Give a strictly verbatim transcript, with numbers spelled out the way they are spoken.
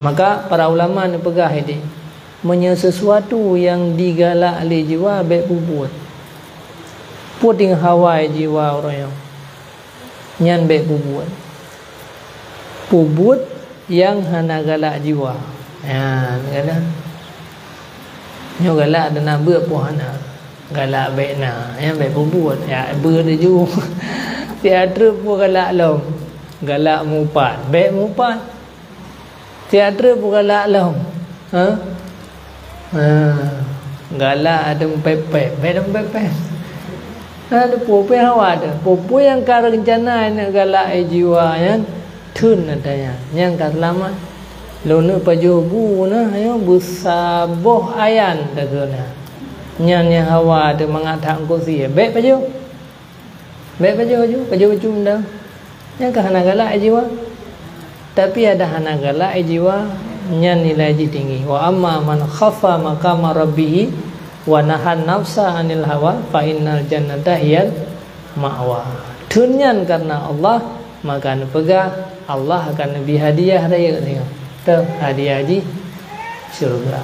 Maka para ulama neupeugah idéh, meunyoe sesuatu nyang digalak lé jiwa, bék peubuet. Peue teungoh hawa jiwa ureuëng nyoe, nyan bék peubuet. Peubuet nyang hana galak jiwa. Nyan, galak. Nyoe galak dan abeuek pun hana. Galak bék na, nyan bék peubuet. Ya, beuet laju. Tiep treb pun galak lom. Galak mupat, bék mupat. Tiep treb pun galak lom. Ha? Ha. Galak ada pepet, bék ada pepet. Ha, ada peue-peue hawa ada. Peue-peue nyang ka rencana nak galak jiwa nyan, theun ada nyan. Nyang ka seulamat. Lôn pajoh bu na, ayo, beusaboh ayan takheun na. Nyan nyang hawa teuh mangat that eungkôt sie. Bék pajoh. Bék pajoh, pajoh, pajoh bacut dah. Nyan ka hana galak jiwa. Tapi ada hana galak jiwa, nyan nilai jih tinggi. Wa amma man khafa maqama rabbih wa nahan nafsa anil hawa fa innal jannata hiyal ma'wa. Theun nyan karena Allah, maka neupeugah Allah akan neubi hadiah rayeuk nyoe. Teuh hadiah jih syurga.